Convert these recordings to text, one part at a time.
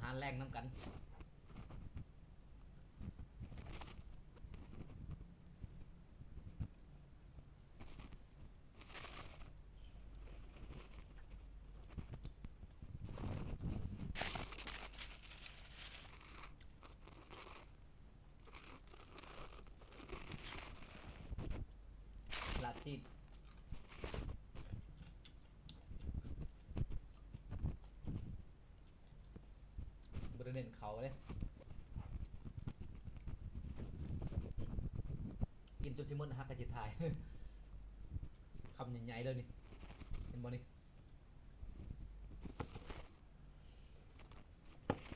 ານແລງນຳກັນ. ລາບຊີດ ບໍ່ໄດ້ເນັ້ນເຂົ້າເດ້ ກິນຈົນຊິໝົດ ຫາກະຊິຖ່າຍ ຄຳໃຫຍ່ໆເລີຍນີ້ ເຫັນບໍ່ນີ້?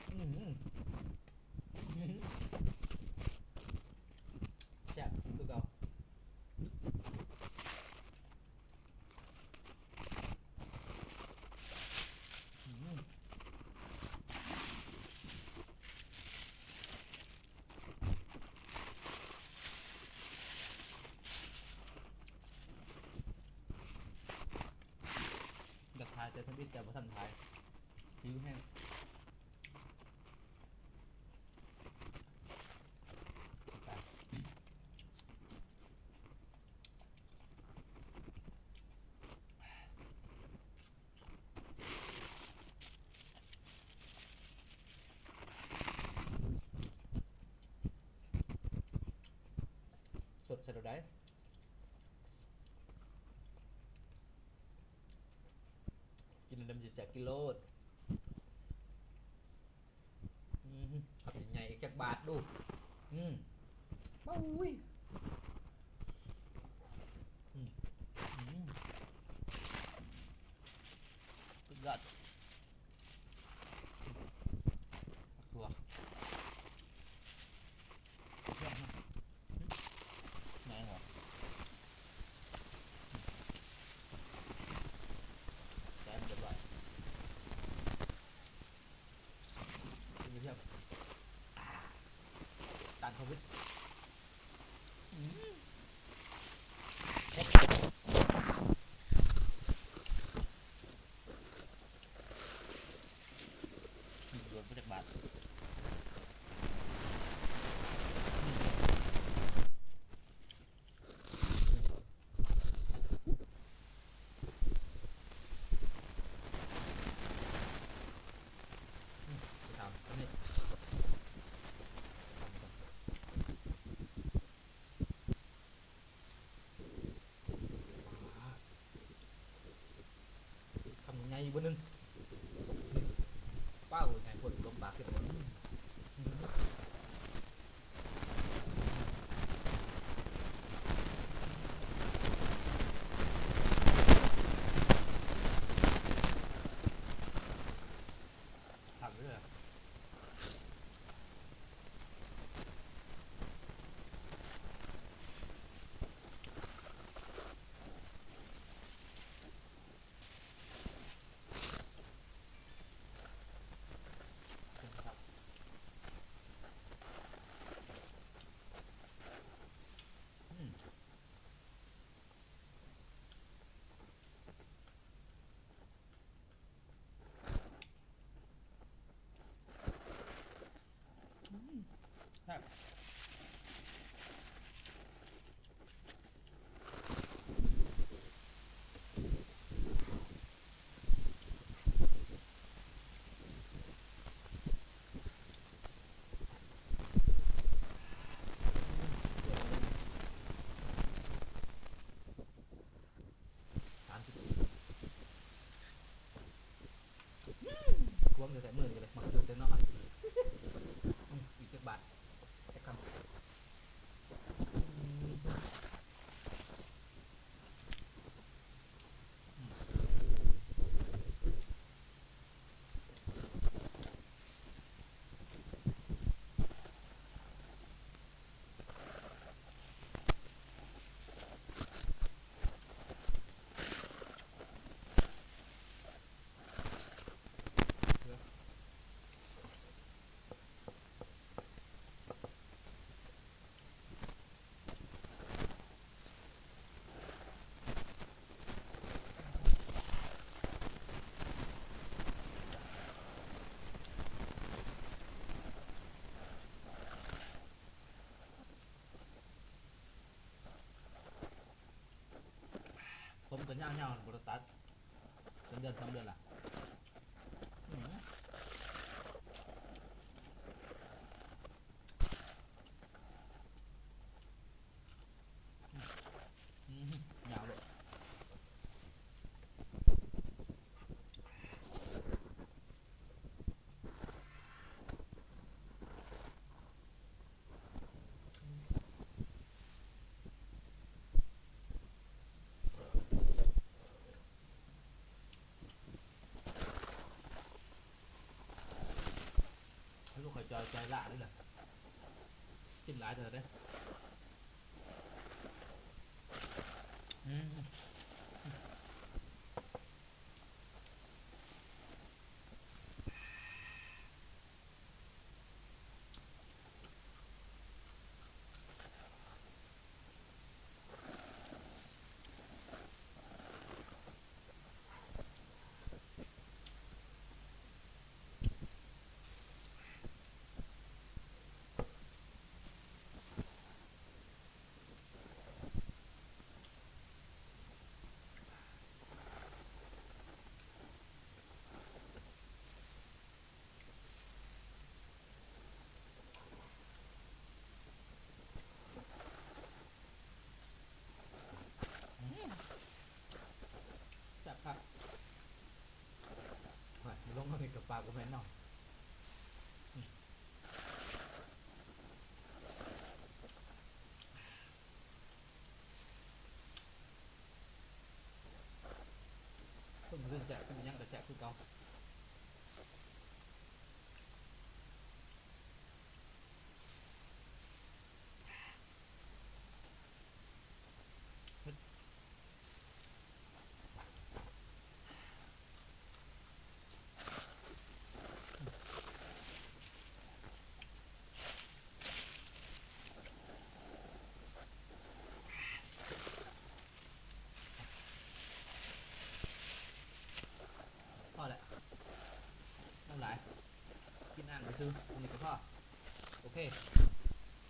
ອືມ ແຊບຄືເກົ່າ. ອືມ ຢາກຖ່າຍແຕ່ທຳອິດ ແຕ່ບໍ່ທັນຖ່າຍ ຫິວແຮງ. ສົດໃສ່ໂລດໄດ໋ ກິນແລ້ວມັນຊິແຊບ ກິນໂລດ. ອືມ ຄຳໃຫຍ່ໆ ຈັກບາດດູ. ອືມ ປຸ້ຍ ອືມ ອືມ ສຸດຍອດ ໝາກຖົ່ວ. ແມ່ນບໍ່? ແຊບ ຮຽບຮ້ອຍ ກິນໄປທ່ຽວ ຕ້ານໂຄວິດ. ອືມ ໂດນໄປຈັກບາດ ອືມ ໄປຖາມອັນນີ້. ຄຳໃຫຍ່ບໍ່ໜຶ່ງ ວ້າວ ໃຫຍ່ໂພດ ລົງປາກເກັບບໍ່. ຄັກເດີ. ອືມ ແຊບ. ສາມສິບ ຄວງຢູ່ໃສ່ມືນີ້ກໍໄດ້ ມັກຖືກແຕ່ເນາະ. ອືມ ອີກຈັກບາດ ຈັກຄຳ. ເອີ ຍາວໆ ບໍ່ໄດ້ຕັດ ເປັນເດືອນສອງເດືອນລະ. ອືມ ອືມ ຍາວໂລດ. ລູກຂ້ອຍຈອຍໃຈຫຼ້າເດ້ລະ ກິນຫຼາຍເທື່ອເດ້. ອືມ. ອືມ ແຊບຄັກ. ໂອ້ຍ ລົງມາເຮັດກັບປາກບໍ່ແມ່ນເນາະ. ອືມ. ເພິ່ນເລື່ອງແຊບ ເປັນຫຍັງກໍແຊບຄືເກົ່າ. ເຮັດ ພໍແລ້ວ ນ້ຳຫຼາຍ ກິນອ່າງຊື່ໆ ອັນນີ້ກໍພໍ. ໂອເຄ.